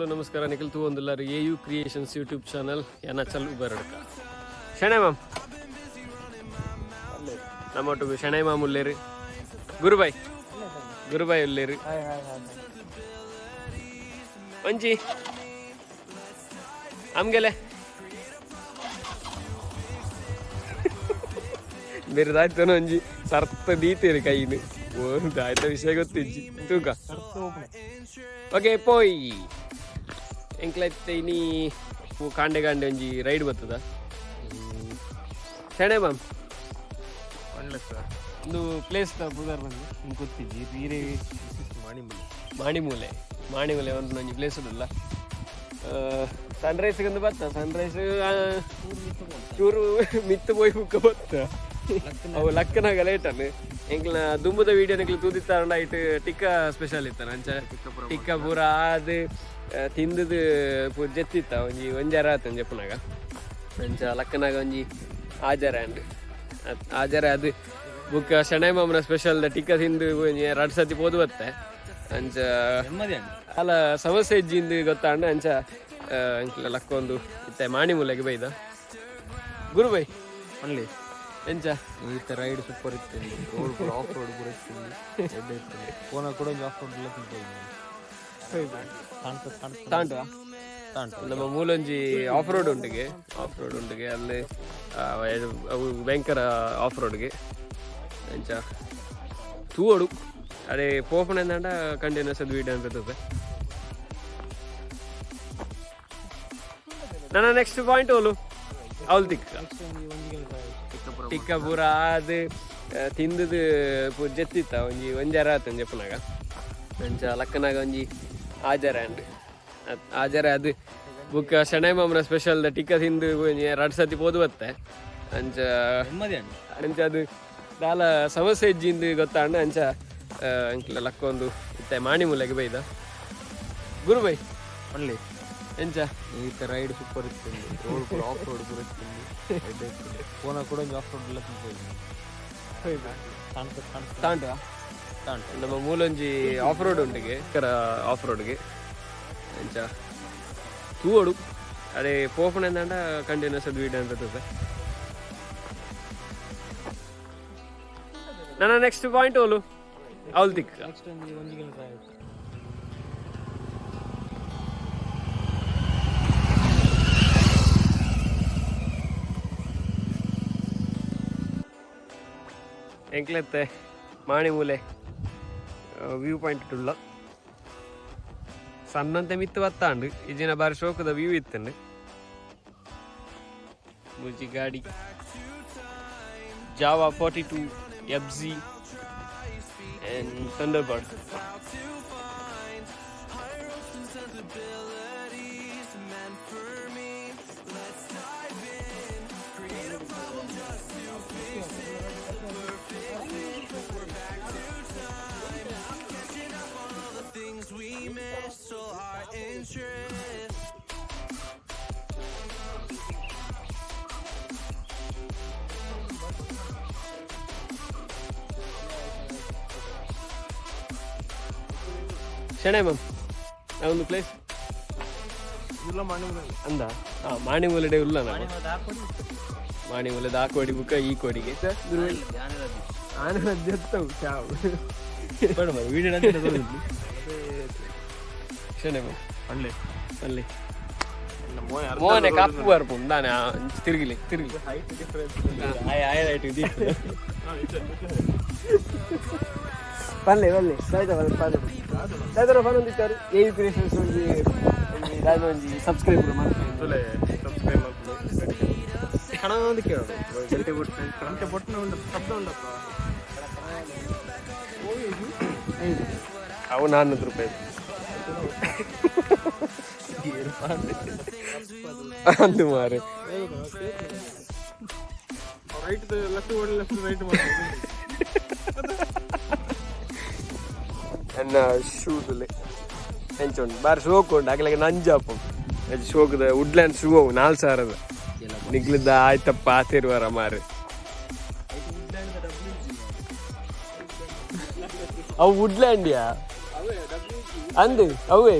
ಸೊಲ್ಮೆಲು ನಮಸ್ಕಾರ. ನಿಖಿಲ್ ತೂವೊಂದುಲ್ಲಾರ್ ಎ U creations YouTube channel. ಯಾನ ಚಲ್ ಬರಡ್ಕ ಶಣೈ ಮಾಮ್ ನಮ್ಮೊಟ್ಟಿಗೆ. ಶಣೈ ಮಾಮ್ ಉಲ್ಲೇರು, ಗುರುಬಾಯ್ ಗುರುಬಾಯ್ ಉಲ್ಲೇರು. ಒಂಜಿ ಅಮ್ಗೆಲೆ ಬೇರೆ ದಾಯ್ತನ ಒಂಜಿ ಸರ್ತ ದೀತೇರು ಕೈನು. ಓ ದಾಯ್ತ ವಿಷಯ ಗೊತ್ತಿಜ್ಜಿ ತೂಕ. ಓಕೆ ಪೋಯ್ ಎಂಕ್ಲೈತೆ ಇನಿ ಕಾಂಡೆ ಕಾಂಡೆ ಒಂಜಿ ರೈಡ್ ಬರ್ತದ. ಶಣೆ ಮಾಮ್. ಒಳ್ಳೆ ಸರ್. ಒಂದು ಪ್ಲೇಸ್ ಪುದರ್ ಬಂದು ನಿಂಗೆ ಗೊತ್ತಿಜ್ಜಿ ಹೀರೆ. ಮಾಣಿಮೂಲೆ. ಮಾಣಿಮೂಲೆ, ಮಾಣಿಮೂಲೆ ಒಂದು ಒಂಜಿ ಪ್ಲೇಸ್ ಉಂಡಲ್ಲ. ಸನ್ರೈಸ್ ಒಂದು ಬತ್ತ, ಸನ್ರೈಸ್ ಚೂರು ಮಿತ್ತು ಪೋಯಿ ಬುಕ್ಕ ಬತ್ತ. ಅವು ಲಕ್ಕನಾಗ ಲೇಟನ್. ಎಂಕ್ಲ ದುಂಬುದ ವೀಡಿಯೋ ನಿಕ್ಲು ತೂದಿತ್ತಾರಂಡ ಐಟ್ ಟಿಕ್ಕ ಸ್ಪೆಷಲ್ ಇತ್ತಾನ. ಅಂಚ ಟಿಕ್ಕ ಪೂರ ಆದ್ ತಿಂದುದು ಪೂರ ಜೆತ್ತಿತ್ತ. ಒಂಜಿ ಒಂಜಾರ ಆತ ಜೆಪ್ಪುನಾಗ. ಅಂಚ ಲಕ್ಕನಾಗ ಒಂಜಿ ಆಜಾರ ಅಂಡ್ ಆಜಾರ ಅದು ಬುಕ್ಕ ಶಣೈ ಮಾಮನ ಸ್ಪೆಷಲ್ ಟಿಕ್ಕ ತಿಂದು ಒಂಜಿ ರಡ್ ಸತಿ ಪೋದು ಬತ್ತೆ. ಅಂಚ ಅಲ್ಲ ಸಮಸ್ಯೆ ಇಜ್ಜಿಂದು ಗೊತ್ತಾಂಡ. ಅಂಚ ಅಂಕ್ಲ ಲಕ್ಕೊಂದು ಇತ್ತೆ ಮಾಣಿಮೂಲೆಗೆ ಬೈದ. ಗುರು ಬೈ. ಒಳ್ಳೆ. ಎಂಚ? ಈತ ರೈಡ್ ಸೂಪರ್ ಇತ್ತು. ರೋಡ್ ಪೂರ ಆಫ್ ರೋಡ್ ಪೂರ ಇತ್ತು, ಎಡ್ಡೆ ಇತ್ತು. ಫೋನ ಕೂಡ ಒಂಜಿ ಆಫ್ ರೋಡ್ ಎಲ್ಲ ಕಾಣ್ತ ಕಾಣ್ತ. ತಾಂಟು. ತಾಂಟು. ನಮ್ಮ ಮೂಲೊಂಜಿ ಆಫ್ ರೋಡ್ ಉಂಟಿಗೆ, ಆಫ್ ರೋಡ್ ಉಂಟಿಗೆ ಅಲ್ಲಿ ಅವು ಭಯಂಕರ ಆಫ್ ರೋಡ್ಗೆ. ಅಂಚ ತೂವೊಡು. ಅದೇ ಪೋಪಣ ಎಂದಾಂಡ ಕಂಟಿನ್ಯೂಸ್ ಅದು ವೀಡಿಯೋ ಅಂತ. ನನ್ನ ನೆಕ್ಸ್ಟ್ ಪಾಯಿಂಟ್ ಓಲು ಅವಲ್ ತಿಕ್ಕ ಟಿಕ್ಕ ಪೂರ ಆದ್ ತಿಂದುದು ಪೂರ ಜೆತ್ತಿತ್ತ. ಒಂಜಿ ಒಂಜಾರ ಆತ ಜೆಪ್ಪುನಾಗ. ಅಂಚ ಲಕ್ಕನಾಗ ಒಂಜಿ ಆಜಾರ ಅಂಡ್ ಆಜಾರ ಅದು ಬುಕ್ಕ ಶಣೈ ಮಾಮನ ಸ್ಪೆಷಲ್ ಟಿಕ್ಕ ತಿಂದು ಒಂಜಿ ರಡ್ ಸತಿ ಪೋದು ಬತ್ತೆ. ಅಂಚ ಅಂಚ ಅದು ದಾಲ ಸಮಸ್ಯೆ ಇಜ್ಜಿಂದು ಗೊತ್ತಾಂಡ. ಅಂಚ ಅಂಕ್ಲ ಲಕ್ಕೊಂದು ಇತ್ತೆ ಮಾಣಿಮೂಲೆಗೆ ಬೈದ. ಗುರು ಬೈ. ಒಳ್ಳೆ. ಎಂಚ? ಈತ ರೈಡ್ ಸೂಪರ್ ಇತ್ತು. ರೋಡ್ ಪೂರ ಆಫ್ ರೋಡ್ ಪೂರ ಇತ್ತು, ಎಡ್ಡೆ ಇತ್ತು. ಫೋನ ಕೂಡ ಒಂಜಿ ಆಫ್ ರೋಡ್ ಎಲ್ಲ ಕಾಣ್ತ ಕಾಣ್ತ. ತಾಂಟು. ತಾಂಟು. ನಮ್ಮ ಮೂಲೊಂಜಿ ಆಫ್ ರೋಡ್ ಉಂಟಿಗೆ, ಆಫ್ ರೋಡ್ಗೆ. ಅಂಚ ತೂವೊಡು. ಅದೇ ಪೋಪಣ ಎಂದಾಂಡ ಕಂಟಿನ್ಯೂಸ್ ಅದು ವೀಡಿಯೋ ಅಂತ. ನನ್ನ ನೆಕ್ಸ್ಟ್ ಪಾಯಿಂಟ್ ಓಲು ಅವಲ್ ತಿಕ್ಕ ನೆಕ್ಸ್ಟ್ ಒಂಜಿ ಒಂಜಿ ಕಿಲೋಮೀಟರ್. ಎಂಕ್ಲೆತ್ತೆ ಮಾಣಿಮೂಲೆ ವ್ಯೂ ಪಾಯಿಂಟ್ ಉಳ್ಳ. ಸಣ್ಣಂತೆ ಮಿತ್ತು ಬತ್ತಾಂಡು ಇಜಿನ ಬಾರಿ ಶೋಕದ ವ್ಯೂ ಇತ್ತಂಡು. ಮುಜಿ ಗಾಡಿ Jawa 42 F G and Thunderbird. ಶಣೆ ಮ್ಯಾಮ್ ಒಂದು ಪ್ಲೇಸ್ ಇಲ್ಲ, ಮಾಣಿಮೂಲೆ. ಅಂದ ಹಾ ಮಾಣಿಮೂಲೆಡೆ ಉಲ್ಲ ನಾವು ಮಾಣಿಮೂಲೆದ ಆ ಕೋಡಿ ಬುಕ್ಕ ಈ ಕೋಡಿಗೆ ಆನೆ ಜತ್ತವು ಚಾವು. ಬೇಡ ವಿಡಿಯೋ. ಶಣೆ ಮ್ಯಾಮ್. ಒಳ್ಳೆ. ಅಲ್ಲಿ ಮೋನೆ ಕಪ್ಪು ಬರ್ಪುಂಡು ದಾನೆ ತಿರುಗಿಲಿ ತಿರುಗಿ. Height difference. ಪಲ್ಲೆ ಪಲ್ಲೆ ಸಾಯ್ತ ಪಲ್ಲೆ ಪಲ್ಲೆ ಸಾಯ್ತರ ಪನ್ನೊಂದಿತ್ತಾರೆ. ಎ ಯು ಕ್ರಿಯೇಷನ್ಸ್ ಒಂಜಿ ಒಂಜಿ ದಾದ ಒಂಜಿ ಸಬ್ಸ್ಕ್ರೈಬ್ ಮಾಡ್ತಾರೆ. ಸಬ್ಸ್ಕ್ರೈಬ್ ಮಾಡ್ಕೊಳ್ಳಿ. ಕಣ ಒಂದು ಕೇಳೋದು ಗಂಟೆ ಬೊಟ್ಟು ಗಂಟೆ ಬೊಟ್ಟನ ಉಂಟು, ಶಬ್ದ ಉಂಟಪ್ಪ. ಅವು 400 ರೂಪಾಯಿ ಅಂದು ಮಾರೆ. ರೈಟ್ ಲೆಫ್ಟ್ ಓಡಿ ಲೆಫ್ಟ್ ರೈಟ್ ಮಾಡಿ. ನನ್ನ ಶೂದುಲೆ ಎಂಚ ಉಂಟು? ಬಾರಿ ಶೋಕ್ ಉಂಟು. ಅಗಲಿಗೆ ನಂಜಾಪು ಶೋಕದ ವುಡ್ಲ್ಯಾಂಡ್ ಶೂ. ಅವು 4000ದ. ನಿಗ್ಲಿದ್ದ ಆಯ್ತಪ್ಪ ಆತಿರುವಾರ ಮಾರೆ. ಅವು ವುಡ್ಲ್ಯಾಂಡ್ಯಾ ಅಂದು ಅವೇ.